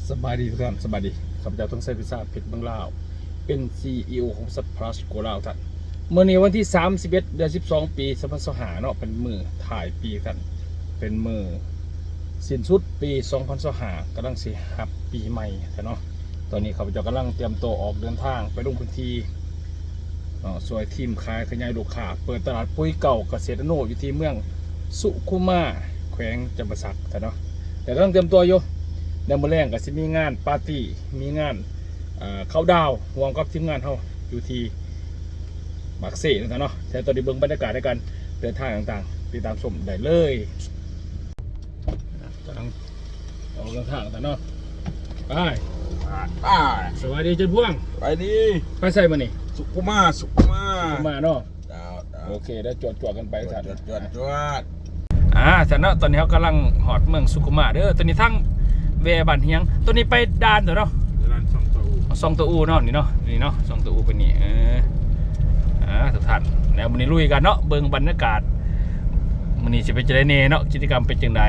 ສະບາຍດີທຸກທ່ານ ສະບາຍດີ. ຂ້າພະເຈົ້າ ທອງໄຊ ພິຊາດ ເພັດເມືອງລາວ ເປັນ ຊີອີໂອ ຂອງບໍລິສັດ Plus Go ລາວທ່ານ. ມື້ນີ້ວັນທີສາມສິບເອັດ ເດືອນສິບສອງ ປີສອງພັນຊາວຫ້າເນາະ ເປັນມື້ທ້າຍປີທ່ານ ເປັນມື້ສິ້ນສຸດປີສອງພັນຊາວຫ້າ ກຳລັງຊິຮັບປີໃໝ່ແລ້ວເນາະ. ຕອນນີ້ຂ້າພະເຈົ້າກຳລັງຕຽມຕົວອອກເດີນທາງໄປລົງພື້ນທີ່ເນາະ ຊ່ວຍທີມຂາຍຂະຫຍາຍລູກຄ້າ ເປີດຕະຫຼາດປຸ໋ຍເກົ່າກະເສດນາໂນ ຢູ່ທີ່ເມືອງສຸຂຸມາ ແຂວງຈຳປາສັກແລ້ວເນາະ. ແຕ່ກຳລັງຕຽມຕົວຢູ່ ແລ້ວມື້ແລງກະຊິມີງານປາຕີ້ ມີງານ ເອີ ເຄົາດາວຮ່ວມກັບທີມງານເຮົາຢູ່ທີ່ປາກເຊນະທ່ານເນາະ. ແຕ່ຕອນນີ້ເບິ່ງບັນຍາກາດໃນການເດີນທາງຕ່າງໆ ຕິດຕາມຊົມໄດ້ເລີຍ. ກຳລັງອອກເດີນທາງແລ້ວເນາະ ໄປ ໄປ ສະບາຍດີຈັນພວງ ສະບາຍດີ. ໄປໃສມື້ນີ້? ສຸຂຸມາ ສຸຂຸມາ ສຸຂຸມາເນາະ. ເຈົ້າ ເຈົ້າ ໂອເຄ ດຽວຈວດໆກັນໄປ ຈວດ ທ່ານ ຈວດ ຈວດ ຈວດ. ອ່າ ທ່ານເນາະ ຕອນນີ້ເຮົາກຳລັງຮອດເມືອງສຸຂຸມາເດີ. ຕອນນີ້ທາງແວ່ບ້ານຫຍັງ? ຕອນນີ້ໄປດ່ານຕົວະເນາະ ດ່ານຊ່ອງໂຕອູ ຊ່ອງໂຕອູເນາະ ນີ້ເນາະ ນີ້ເນາະ ຊ່ອງໂຕອູເປັນນີ້. ເອີ ອ່າ ທຸກທ່ານ ແລ້ວມື້ນີ້ລຸຍກັນເນາະ ເບິ່ງບັນຍາກາດ ມື້ນີ້ຊິເປັນຈັ່ງໃດແດ່ເນາະ ກິດຈະກຳເປັນຈັ່ງໃດ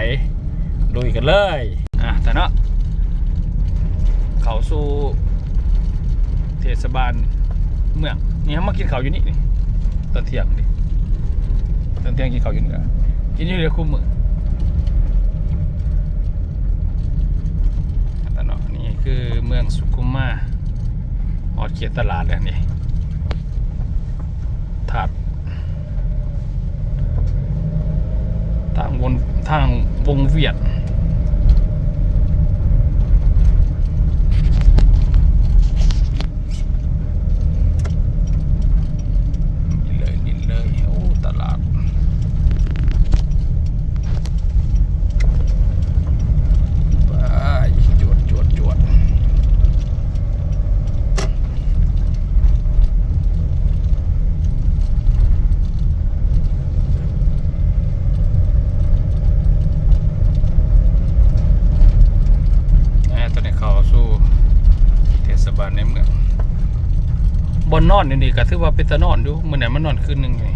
ລຸຍກັນເລີຍ. ອ່າ ທ່ານເນາະ ເຂົ້າສູ່ເທດສະບານເມືອງ ນີ້ ເຮົາມາກິນເຂົ້າຢູ່ນີ້ ນີ້ ຕອນທ່ຽງນີ້ ຕອນທ່ຽງກິນເຂົ້າຢູ່ນີ້ ກະກິນຢູ່ນີ້ແຫຼະຄູ່ມື້. ທ່ານເນາະ ນີ້ຄືເມືອງສຸຂຸມາ ຮອດເຂດຕະຫຼາດແລ້ວນີ້ ທາດ ທາງວົງ ທາງວົງວຽນ ນີ້ເລີຍ ນີ້ເລີຍ. ໂອ້ ຕະຫຼາດ ໄປ ຈວດ ຈວດ ຈວດ. ອ່າ ຕອນນີ້ເຂົ້າສູ່ເທດສະບານໃນເມືອງ. ບ່ອນນອນຢູ່ນີ້ກະຖືວ່າເປັນຕານອນຢູ່ ມື້ນັ້ນມານອນຄືນໜຶ່ງນີ້.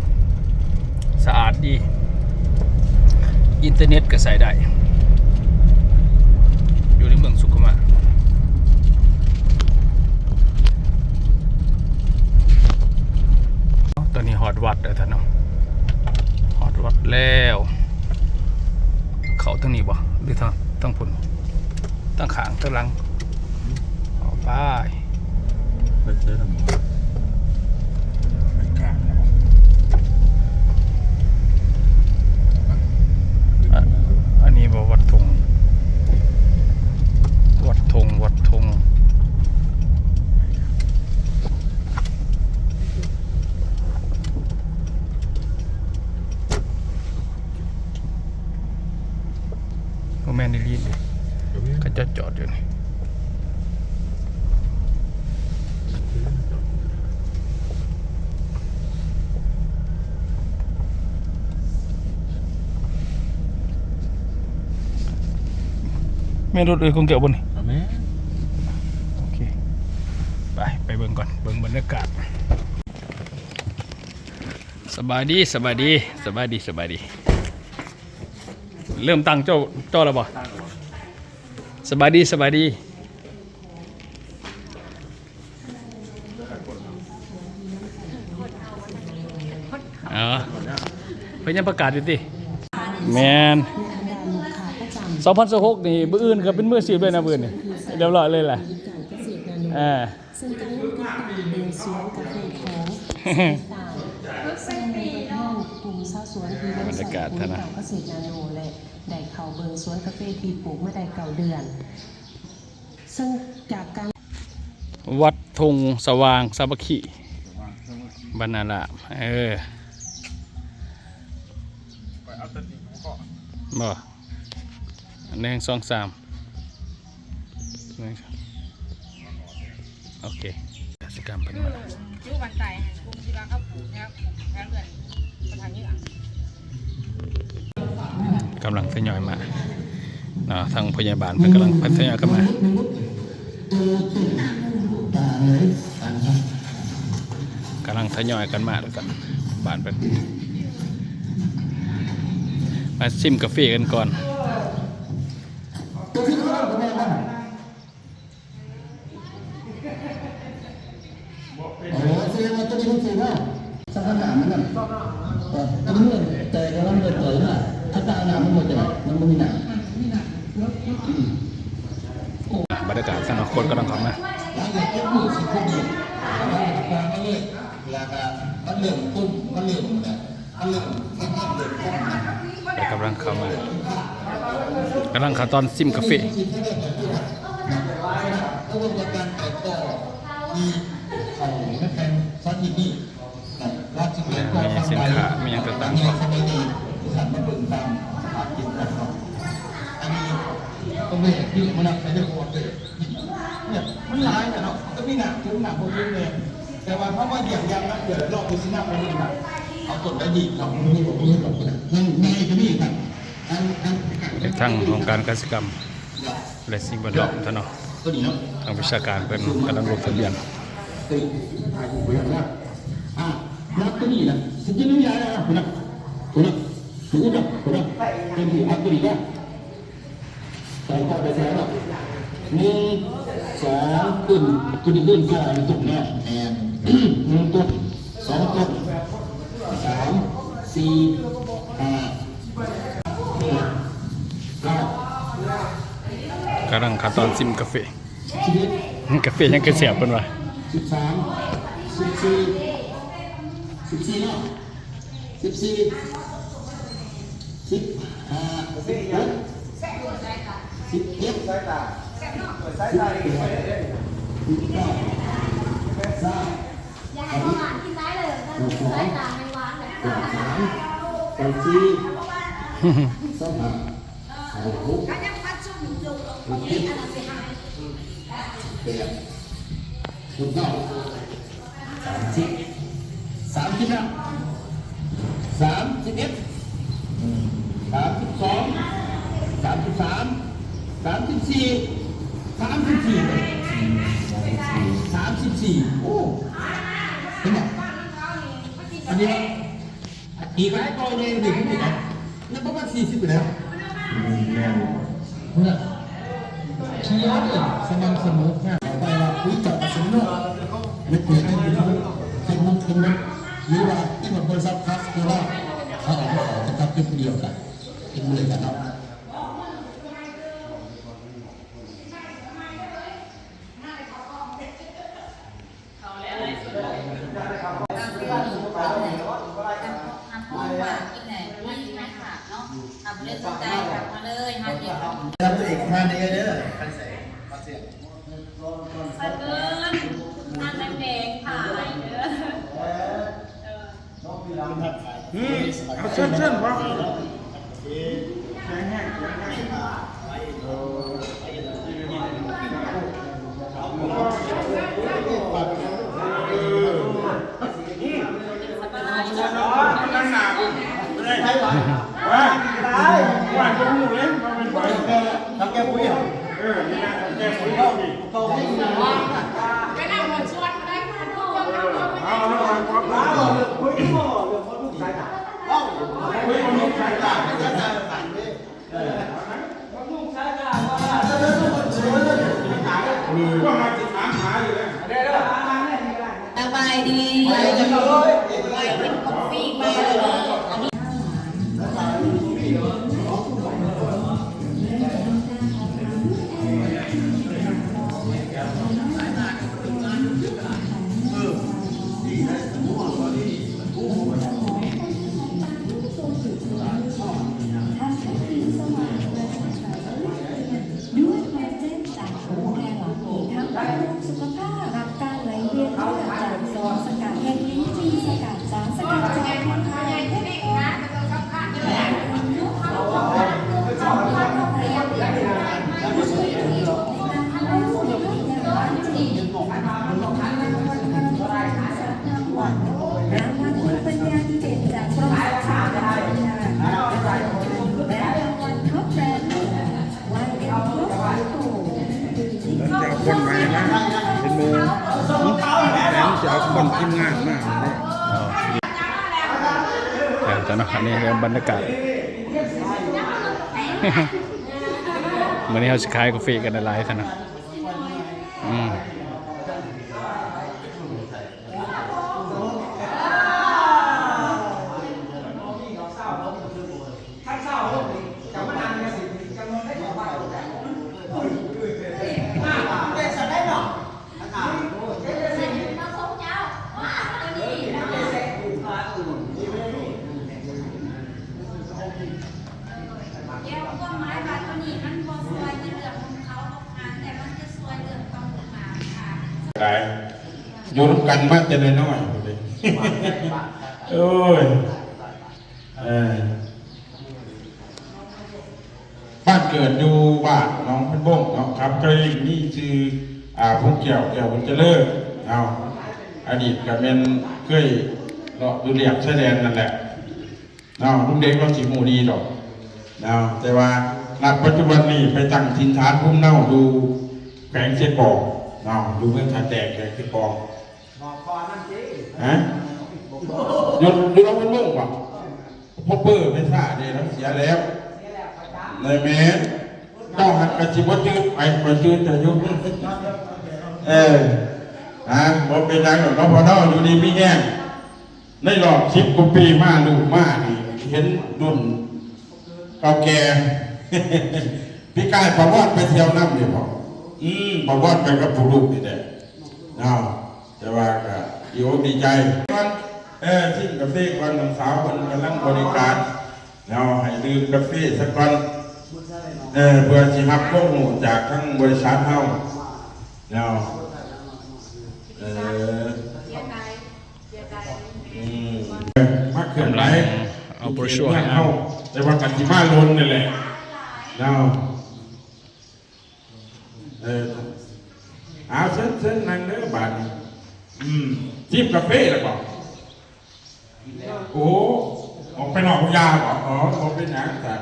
ສະອາດດີ ອິນເຕີເນັດກະໃຊ້ໄດ້ ຢູ່ໃນເມືອງສຸຂຸມາ. ຕອນນີ້ຮອດວັດແລ້ວທ່ານເນາະ ຮອດວັດແລ້ວ. ເຂົ້າທາງນີ້ບໍ່ ຫຼືທາງ ທາງພຸ້ນ ທາງຂ້າງ ທາງຫຼັງ ເຂົ້າໄປ. ໄປໃສທາງນີ້? ໄປກາງແລ້ວບໍ່? ອັນ ອັນນີ້ບໍ່ ວັດທົ່ງ ວັດທົ່ງ ວັດທົ່ງ. ບໍ່ແມ່ນອີ່ຫຼີເດ ກະຈອດ ຈອດຢູ່ນີ້. ແມ່ນລົດເອື້ອຍກົງແກ້ວບໍ່ນີ້? ບໍ່ແມ່ນ. ໂອເຄ ໄປ ໄປເບິ່ງກ່ອນ ເບິ່ງບັນຍາກາດ. ສະບາຍດີ ສະບາຍດີ ສະບາຍດີ ສະບາຍດີ. ເລີ່ມຕັ້ງຈໍ ຈໍແລ້ວບໍ່? ສະບາຍດີ ສະບາຍດີ. ເອີ ເພິ່ນຍັງປະກາດຢູ່ຕິ? ແມ່ນ ສອງພັນຊາວຫົກນີ້ ມື້ອື່ນກະເປັນມື້ສິບເລີຍນະ ມື້ອື່ນນີ້ ຮຽບຮ້ອຍເລີຍແຫຼະ. ເອີ ເຊິ່ງກຳລັງຕິດຕັ້ງເບິ່ງສວນກາເຟຂອງ ບັນຍາກາດທ່ານນະ ກະເສດນາໂນ ແລະ ໄດ້ເຂົ້າເບິ່ງສວນກາເຟທີ່ປູກມາໄດ້ເກົ້າເດືອນ ເຊິ່ງຈາກການ ວັດທົ່ງສະຫວ່າງສາມັກຄີ ບັນນາລາມ ເອີ ບໍ່ ໜຶ່ງ ສອງ ສາມ ໂອເຄ ກະສິກຳເພິ່ນມາ ຢູ່ບ້ານໃຕ້ຫັ້ນ ກຸ່ມທີ່ວ່າເຂົາປູກແຖວ ປູກແຖວເຮືອນ ເພິ່ນຫາເຫຍື່ອ ກຳລັງທະຍອຍມາເນາະ ທາງພະຍາບານເພິ່ນກຳລັງທະຍອຍກັນມາ ກຳລັງທະຍອຍກັນມາ ແລ້ວກະບ້ານເພິ່ນ ມາຊິມກາເຟກັນກ່ອນ. ແຕ່ກຳລັງເດີນໄປນະ ອາກາດໜາວມັນບໍ່ຈະໄດ້ ມັນບໍ່ມີນ້ຳ. ອືມ ບັນຍາກາດຊະເນາະ ຄົນກຳລັງເຂົ້າມາ. ແລ້ວກຳລັງເຂົ້າມາ ກຳລັງຂັ້ນຕອນຊິມກາເຟ. ມີສິນຄ້າ ມີຫຍັງຕ່າງໆ ເນາະ. ອັນນີ້ກໍແມ່ນຄືມານັບໃສ່ເດີ ເນຍ ມັນຫຼາຍແຫຼະເນາະ ກໍມີນ້ຳ ເຖິງນ້ຳບໍ່ເຖິງແດ່ ແຕ່ວ່າເຮົາມາຢ້ຽມຢາມນຳເທື່ອລອບ ເຮົາຊິນັບເອົາເນາະ ເອົາຕົ້ນໄມ້ດີເນາະ ມັນມີບໍ່ ມັນມີດອກ ນັ້ນໃຫຍ່ກໍມີຄັບ ເຮັດທາງຫ້ອງການກະສິກຳ ແລະ ສິ່ງແວດລ້ອມຊະເນາະ ທາງວິຊາການເພິ່ນກຳລັງລົງທະບຽນ. ອາ ນັບຕົວນີ້ນະ ຊິກິນຍານະ ພຸ້ນນະ ພຸ້ນນະ ເປັນຜູ້ຮັບຕົວນີ້ນະ. ໃສ່ເຂົ້າໄປໃສ່ເນາະ ໜຶ່ງ ສອງ ຂຶ້ນ ຂຶ້ນຂຶ້ນກ່ອນຕຸ່ມເນາະ ແມ່ນ ໜຶ່ງຕຸ່ມ ສອງຕຸ່ມ ສາມ ສີ່ ຫ້າ ຫົກ ເກົ້າ ກຳລັງຂັ້ນຕອນຊິມກາເຟ. ສິບເອັດ ກາເຟຍັງຄືແຊບເພິ່ນວ່າ ສິບສາມ ສິບສີ່ ສິບສີ່ເນາະ ສິບສີ່ ສິບຫ້າ ສິບຫົກ ສິບເຈັດ ສິບແປດ ສິບເກົ້າ ຊາວ ຊາວສອງ ຊາວສາມ ຊາວສີ່ ຊາວຫ້າ ຊາວຫົກ ຊາວເຈັດ ຊາວແປດ ຊາວເກົ້າ ສາມສິບ ສາມສິບເອັດ ສາມສິບເອັດ ສາມສິບສອງ ສາມສິບສາມ ສາມສິບສີ່ ສາມສິບສີ່ ສາມສິບສີ່ ໂອ້ ເຫັນບໍ່ ອັນນີ້ ອີກຫຼາຍເກົ້າໃຫຍ່ນີ້ຄືກັນ ແລ້ວປະມານສີ່ສິບໄປແລ້ວ ແມ່ນ ເມື່ອ ທີ່ເຮົາເອີ້ນສະໝ່ຳສະເໝີ ໄປວ່າຄຸຍກັບສະເໝີ ໃນເພຈ ໃນຢູທູບ ເຟສບຸກ ເປັນຕົ້ນ ຫຼືວ່າທີ່ວ່າບໍລິສັດພລັສໂກລາ ເຮົາເອົາມາຂາຍກັບເປັນຜູ້ດຽວກັນ ເປັນໝູ່ດຽວກັນເນາະ. ອືມ ເອົາເຊີນໆ ພໍ່ ແຂງແຮງ ແຂງແຮງ ນັ່ງໜ້າພຸ້ນ ເອີຍ ວ່າ ວ່າບໍ່ຮູ້ເດ້ ວ່າເປັນໃຜ ເອີ ນີ້ນະ ເຂົາແກ່ຜູ້ນີ້ ເອີ ນີ້ນະ ເຂົາແກ່ຜູ້ນີ້ ເຂົາ ເອີ ເອົາ ເອົາ ເອົາ ເອົາ ເອົາ ເອົາ ເອົາ ເອົາ ເອົາ ເອົາ ເອົາ ເອົາ ເອົາ ເອົາ ເອົາ ເອົາ ເອົາ ເອົາ ເດ້ວຍຄອລລາເຈນຈາກໂຮງແຮມ ມີທັງບຳລຸງສຸຂະພາບ, ຮັບການໄຫຼວຽນເລືອດຈາກສອງສະກັດ ເຫັນມີສີ່ສະກັດ, ສານສະກັດຈາກເທາ ລາງວັນພູມປັນຍາດີເດັ່ນຈາກກະຊວງສຶກສາທິການ ແລະ ລາງວັນທັອບແບຣນ ຫຼັງຈາກຄົນໃໝ່ມາເປັນໝູ່ ແມ່ນຊິເອົາຄົນທີມງານມາເດ້. ເອີ ເອີ ຕອນນັ້ນ ອັນນີ້ເລື່ອງບັນຍາກາດ ມື້ນີ້ເຮົາຊິຂາຍກາເຟກັນຫຼາຍໆ ຊັ້ນນະ ອືມ. ເອີ ເອີ ເອີ ຫຼາຍ ຢູ່ນຳກັນມາແຕ່ນ້ອຍໆພຸ້ນເດ້. ໂອ້ຍ ເອີ ບ້ານເກີດຢູ່ບ້ານໜອງພັນບົ້ງເນາະ ຄຳໄກນີ້ຊື່ ອາ ພົງແກ້ວ ແກ້ວບຸນຈະເລີນເນາະ. ອະດີດກະແມ່ນເຄີຍເລາະຢູ່ລຽບຊາຍແດນນັ້ນແຫຼະເນາະ. ລຸງເດັກລາວຊິຮູ້ດີດອກເນາະ ແຕ່ວ່າ ນະ ປັດຈຸບັນນີ້ໄປຕັ້ງຖິ່ນຖານພູມເນົາຢູ່ແຂວງເຊກອງເນາະ ຢູ່ເມືອງທ່າແຕກ ແຂວງເຊກອງ. ຮະ? ຢູ່ ຢູ່ນອງບຸນມຸ້ງບໍ? ພໍ່ເປີໄປຊະເດ້ ລາວເສຍແລ້ວ. ເສຍແລ້ວ ໄດ້ແມ່ນ ເຈົ້າຫັ້ນກະຊິບໍ່ຈື່ໄປ ຂ້ອຍຈື່ເຈົ້າຢູ່. ເອີ ຮະ ບໍ່ເປັນຫຍັງດອກເນາະ ພໍ່ເນາະ ຢູ່ດີມີແຮງ. ໃນຮອບສິບກວ່າປີມາ ລູກມານີ້ເຫັນລຸ້ນເກົ່າແກ່. ປີກາຍປາວອນໄປທ່ຽວນຳເດ້ພໍ່. ອືມ ປາວອນໄປກັບຜູ້ລູກນີ້ແຫຼະເນາະ. ແຕ່ວ່າກະດີອົກດີໃຈກ່ອນ ເອີ ຊິມກາເຟກ່ອນ ນ້ອງສາວເພິ່ນກຳລັງບໍລິການເນາະ ໃຫ້ດື່ມກາເຟສາກ່ອນ ເອີ ເພື່ອຊິຮັບຄວາມຮູ້ຈາກທາງບໍລິສັດເຮົາເນາະ. ເອີ ອືມ ມາເຄື່ອນໄຫວ ເອົາໂບຣຊູໃຫ້ເຮົາ ແຕ່ວ່າກະຊິມາດົນນີ້ແຫຼະເນາະ. ເອີ ເອົາ ເຊີນ ເຊີນນັ່ງເດີບາດນີ້. ອືມ ຈິບກາເຟແລ້ວບໍ? ໂອ້ ອອກໄປນອກຢາບໍ? ອໍ ບໍ່ເປັນຫຍັງຊັ້ນ.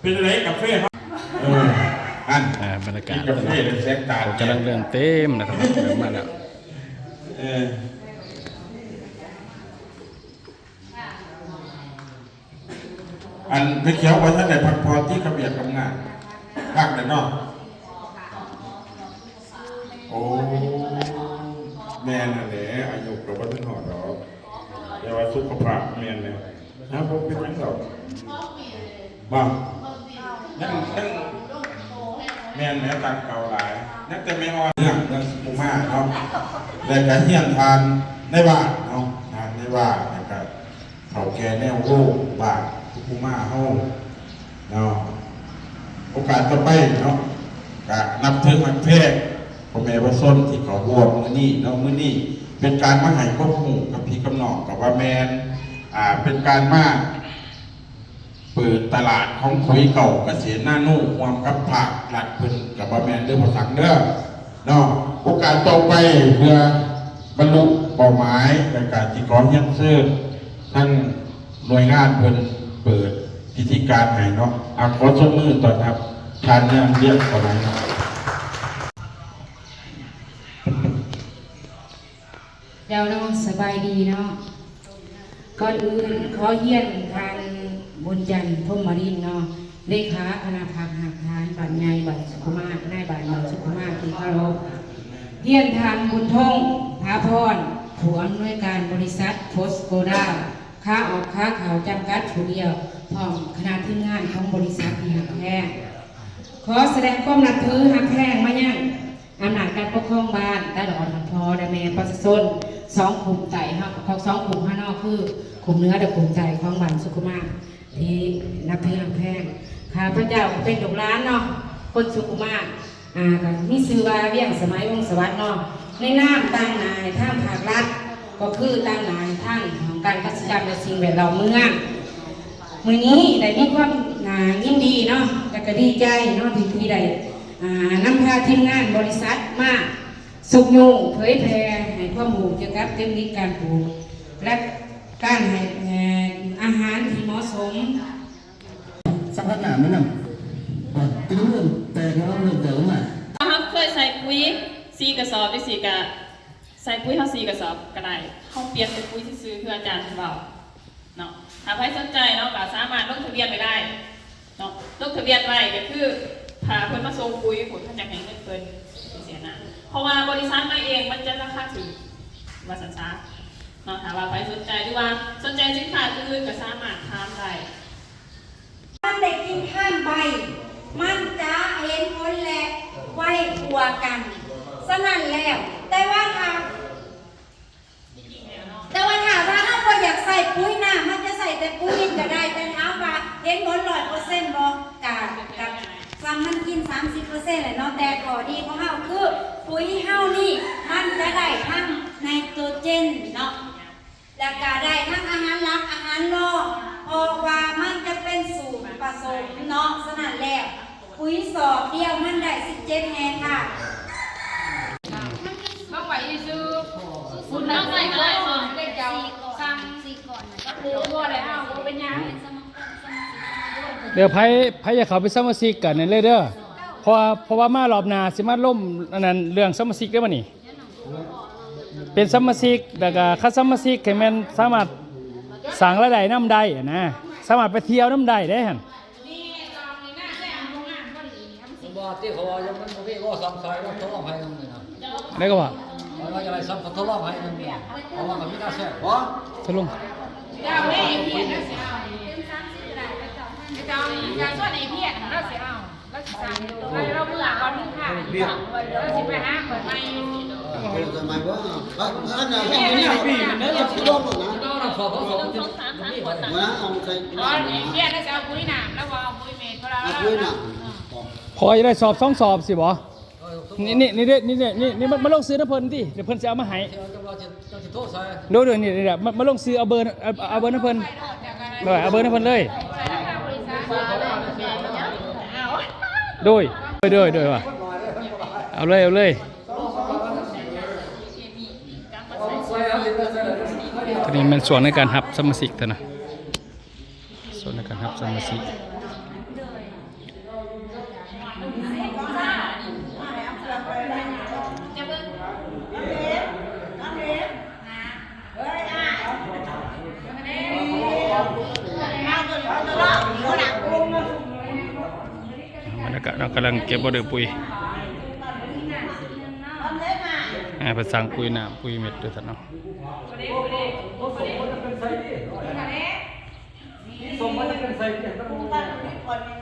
ເປັນຈັ່ງໃດກາເຟເຮົາ? ເອີ ອັນ ອ່າ ບັນຍາກາດ ກິນກາເຟແລ້ວແສງຕາ ໂອ້ ກຳລັງເລີ່ມເຕັມແລ້ວ ມາແລ້ວ. ເອີ ອັນ ແມ່ຂຽວບໍ່ທັນໄດ້ພັກຜ່ອນຕິ ກັບວຽກກັບງານ? ພັກແລ້ວເນາະ. ໂອ້ ແມ່ນຫັ້ນແຫຼະ ອາຍຸກໍບໍ່ທັນຮອດດອກ ແຕ່ວ່າສຸຂະພາບແມ່ນແລ້ວນະ ບໍ່ເປັນຫຍັງດອກ. ບໍ່ ຍັງ ຍັງ ແມ່ນແຫຼະ ຕ່າງເກົ່າຫຼາຍ ຍັງແຕ່ແມ່ອ່ອນ ເລື່ອງ ເລື່ອງສຸຂຸມາເນາະ ແລ້ວກະຮຽນທ່ານໃນບ້ານເນາະ ທ່ານໃນບ້ານ ແລ້ວກະ ເຖົ້າແກ່ແນວໂອ້ບ້ານສຸຂຸມາເຮົາເນາະ. ໂອກາດຕໍ່ໄປເນາະ ກະນັບຖືຮັກແພງພໍ່ແມ່ປະຊາຊົນທີ່ເຂົ້າຮ່ວມມື້ນີ້ເນາະ. ມື້ນີ້ເປັນການມາໃຫ້ຄວາມຮູ້ກັບພີ່ກັບນ້ອງ ກໍວ່າແມ່ນ ອ່າ ເປັນການມາເປີດຕະຫຼາດຂອງປຸ໋ຍເກົ່າກະເສດນາໂນ ຮ່ວມກັບພາກລັດເພິ່ນ ກໍວ່າແມ່ນເດີພໍ່ສັງເດີ. ເນາະ ໂອກາດຕໍ່ໄປເພື່ອບັນລຸເປົ້າໝາຍ ແລ້ວກະຊິຂໍຮຽນເຊີນທາງໜ່ວຍງານເພິ່ນເປີດພິທີການໃຫ້ເນາະ. ອາ ຂໍສົບມືຕ້ອນຮັບທ່ານນາງວຽງເຂົ້າມາເນາະ. ເຈົ້າເນາະ ສະບາຍດີເນາະ. ກ່ອນອື່ນຂໍຮຽນທ່ານ ບຸນຈັນ ພົມມະລິນເນາະ ເລຂາຄະນະພັກຮາກຖານບ້ານໃຫຍ່ບ້ານສຸຂຸມາ ນາຍບ້ານບ້ານສຸຂຸມາທີ່ເຄົາລົບ, ຮຽນທ່ານ ບຸນທົງ ພາພອນ ຜູ້ອຳນວຍການບໍລິສັດໂພສໂກດາ ຂາອອກຂາເຂົ້າຈຳກັດຜູ້ດຽວ ພ້ອມຄະນະທີມງານຂອງບໍລິສັດທີ່ຮັກແພງ. ຂໍສະແດງຄວາມນັບຖືຮັກແພງມາຍັງ ອຳນາດການປົກຄອງບ້ານ ຕະຫຼອດຮອດພໍ່ ແລະ ແມ່ປະຊາຊົນສອງຄຸ້ມໃຕ້ເຮົາ ຂອງສອງຄຸ້ມເຮົາເນາະ ຄືຄຸ້ມເໜືອ ແລະ ຄຸ້ມໃຕ້ຂອງບ້ານສຸຂຸມາ ທີ່ນັບຖືຮັກແພງ. ຂ້າພະເຈົ້າເປັນລູກຫຼານເນາະ ຄົນສຸຂຸມາ ອ່າ ກໍມີຊື່ວ່າ ວຽງສະໄໝ ວົງສະຫວັດເນາະ ໃນນາມຕາງໜ້າໃຫ້ທາງພາກລັດ ກໍຄືຕາງໜ້າໃຫ້ທາງຫ້ອງການກະສິກຳ ແລະ ສິ່ງແວດລ້ອມເມືອງ. ມື້ນີ້ໄດ້ມີຄວາມ ອ່າ ຍິນດີເນາະ ແລະ ກໍດີໃຈເນາະ ທີ່ ທີ່ໄດ້ ອ່າ ນຳພາທີມງານບໍລິສັດມາຊຸກຍູ້ເຜີຍແຜ່ໃຫ້ຄວາມຮູ້ກ່ຽວກັບເຕັກນິກການປູກ ແລະ ການໃຫ້ ເອີ ອາຫານທີ່ເໝາະສົມ. ສຳພັດໜ້າມັນນຳ ເປັນເລື່ອງແປກເນາະ ເລື່ອງແປກມາກ. ເຮົາເຄີຍໃສ່ປຸ໋ຍສີ່ກະສອບຈັ່ງຊີ້ ກະໃສ່ປຸ໋ຍເຮົາສີ່ກະສອບກະໄດ້ ເຮົາປ່ຽນເປັນປຸ໋ຍຊື່ໆ ຄືອາຈານເວົ້າ ເນາະ. ຖ້າໃຜສົນໃຈເນາະ ກໍສາມາດລົງທະບຽນໄວ້ໄດ້ເນາະ. ລົງທະບຽນໄວ້ກໍຄື ຖ້າເພິ່ນມາສົ່ງປຸ໋ຍພຸ້ນ ເຮົາຈະໃຫ້ເງິນເພິ່ນ ຈັ່ງຊີ້ນະ. ເພາະວ່າບໍລິສັດມາເອງ ມັນຈະລາຄາຖືກ ວ່າຊັ້ນຊະເນາະ. ຖ້າວ່າໃຜສົນໃຈ ຫຼືວ່າສົນໃຈສິນຄ້າອື່ນ ກໍສາມາດຖາມໄດ້. ມັນໄດ້ກິນທານໃບ ມັນຈະເຫັນຜົນແລະໄວກວ່າກັນ. ສະນັ້ນແລ້ວ ແຕ່ວ່າຖ້າ ແຕ່ວ່າຖ້າວ່າເຮົາບໍ່ຢາກໃສ່ປຸ໋ຍນ້ຳ ເຮົາຈະໃສ່ແຕ່ປຸ໋ຍດິນກໍໄດ້ ແຕ່ຖາມວ່າເຫັນຜົນຮ້ອຍເປີເຊັນບໍ່? ກະ ກະ ສ່ຳມັນກິນສາມສິບເປີເຊັນແຫຼະເນາະ, ແຕ່ຂໍ້ດີຂອງເຮົາຄື ປຸ໋ຍເຮົານີ້ມັນຈະໄດ້ທັງໄນໂຕຣເຈນເນາະ ແລ້ວກະໄດ້ທັງອາຫານຫຼັກອາຫານຮອງ ເພາະວ່າມັນຈະເປັນສູດປະສົມເນາະ. ສະນັ້ນແລ້ວ ປຸ໋ຍສອບດຽວມັນໄດ້ສິບເຈັດແຮ່ທາດ. ເອົາໄວ້ຊື່ໆ ເອົາໃສ່ກໍໄດ້ ເຈົ້າສັ່ງ ບໍ່ໄດ້ເອົາ ບໍ່ເປັນຫຍັງ. ດຽວໃຜ ໃຜຢາກເຂົ້າໄປສະມາຊິກກັນນັ້ນເລີຍເດີ ເພາະວ່າ ເພາະວ່າມາລອບໜ້າຊິມາລົມອັນນັ້ນເລື່ອງສະມາຊິກເດີບັດນີ້. ເປັນສະມາຊິກ ແລ້ວກະຄັນສະມາຊິກໃຫ້ແມ່ນສາມາດສ້າງລາຍໄດ້ນຳໄດ້ຫັ້ນນະ ສາມາດໄປທ່ຽວນຳໄດ້ເດ້ຫັ້ນ. ບໍ່ຕິ ເຂົາວ່າຍັງມັນບໍ່ມີ ບໍ່ຊ້ຳຊາຍ ເຮົາທົດລອງໃຫ້ນຳນີ້ນະ. ໄດ້ກໍວ່າ ເຂົາວ່າຈະໄດ້ຊ້ຳ ເຂົາທົດລອງໃຫ້ນຳນີ້ ເຂົາວ່າກໍມີໜ້າແຊບບໍ່ ຕົກລົງ. ເຈົ້າແມ່ ໄອ້ພຽນລາວຊິເອົາ ເຈົ້າ ເຈົ້າຊວນໄອ້ພຽນລາວຊິເອົາ ລາວຊິສັ່ງ ລາວເມືອກ່ອນ ມີຄ່າ ລາວຊິໄປຫາຂ້ອຍໃໝ່. ເອີ ສະໄໝບໍ່ ອັນນັ້ນ ເປັນປີມັນເດີ ລາວຊິລອງນະ ບໍ່ນະ ເອົາໃສ່ ອໍ ໄອ້ພຽນລາວຊິເອົາປຸ໋ຍນ້ຳ ລາວບໍ່ເອົາປຸ໋ຍເມັດ ເພາະວ່າ ເອົາປຸ໋ຍນ້ຳ ພໍຈະໄດ້ສອບສອງສອບຊິບໍ່? ນີ້ ນີ້ ນີ້ເດ້ ນີ້ເດ້ ນີ້ ນີ້ ມາ ມາລົງຊື່ນຳເພິ່ນຕິ ດຽວເພິ່ນຊິເອົາມາໃຫ້. ໂດຍ ໂດຍ ນີ້ ນີ້ ມາ ມາລົງຊື່ ເອົາເບີ ເອົາ ເອົາເບີນຳເພິ່ນ ໂດຍ ເອົາເບີນຳເພິ່ນເລີຍ. ໂດຍ ໂດຍ ໂດຍ ໂດຍ ວ່າ ເອົາເລີຍ ເອົາເລີຍ. ໂຕນີ້ແມ່ນຊ່ວງໃນການຮັບສະມາຊິກເທົ່ານັ້ນ. ສ່ວນໃນການຮັບສະມາຊິກ ບັນຍາກາດເນາະ ກຳລັງເກັບອໍເດີປຸ໋ຍ ອ່າ ເພິ່ນສັ່ງປຸ໋ຍນ້ຳ ປຸ໋ຍເມັດ ວ່າຊັ້ນເນາະ. ນີ້ສົ່ງມາຈາກເປັນໄຊນີ້ ມັນບໍ່ມີ.